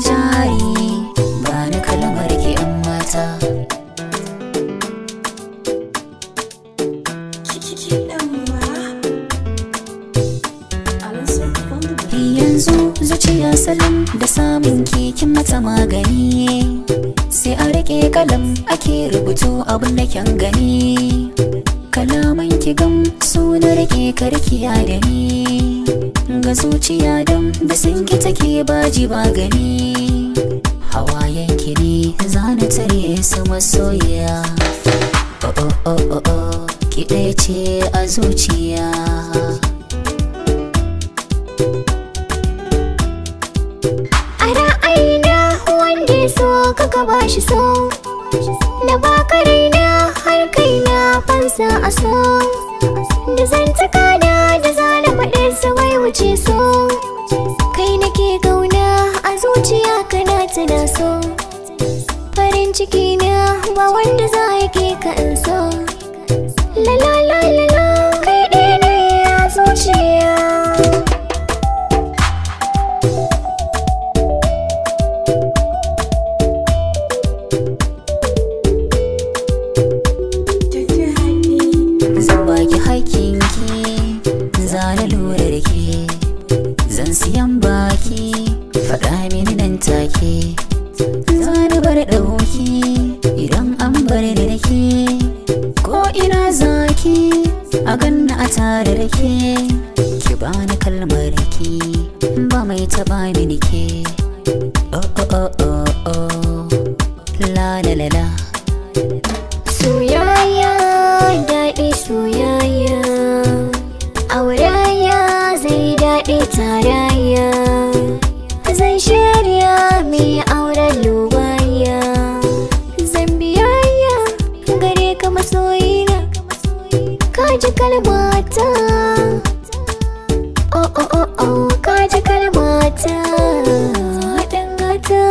jari, ba ni kalmar ki 'yan mata. Yanzu zuciya salam da samun kikin mata magani, sai a rike kalam ake rubutu abun da kyan gani. Kalaman ki gam su na rike karkiya da ni, ga zuciya dam da sun ki take baji ba gani. Hawayen ki ne zana tare su masoyiya. Oh oh oh oh oh, ki ɗaya ce a zuciya. A ra'ayina wanda ya so kaka bashi so, na baka raina har kaina fansa a so. Da zantaka na da zana faɗar sa wai wuce so. Kai nake gauna a zuciya kana tana so. Farin ciki na ba wanda za ya ke ka in so. La la la la la, kai ɗaya ne a zuciya. Zan baki hakinki, zana lura da ke, zan siyan baki, faɗa mini nan take. Zana bar ɗauki idan an bar ni da ke, ko ina zaki a ganna a tare da ke. Ki bani kalmar ki, ba mai taɓa mini ke. Oh oh oh oh oh, la la la la. Soyayya daɗi soyayya, aurayya zai daɗi tarayya. Zan shirya mai auren lubayya, zan biyayya gare ka masoyina. Ka ji kalmata, oh oh oh oh, ka ji kalmata, ɗan gata.